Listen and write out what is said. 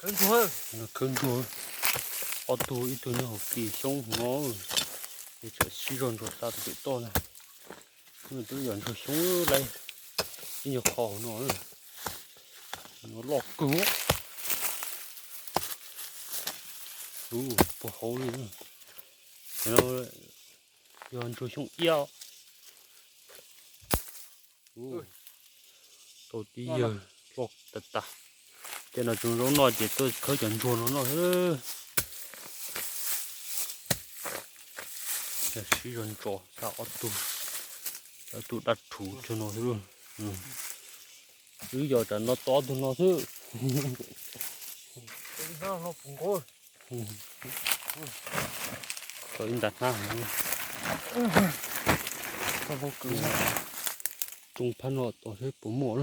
Khawb ntsuag, ob tug, ib tug nyob hauv kis xyoob hauv no, nws tseem sib zog ntsuag xa pem toj na. Nws twb yog ntsuag xyoob lawm, ib nyuag qho hauv no, loj kawg. Puag hauv li, yog ntsuag xyoob iab. Tau tib yawg loj tas tas. Ces no tsoom zaub noj ces tuaj khawb cov ntsuag no noj xwb. Sib zog ntso xa ob tug, ob tug dab rhuv tsuag no xwb. Wb yog tsam no tau ob tug no xwb. Tau ib nta hnab. Tsoo phab no tau seb puas muaj.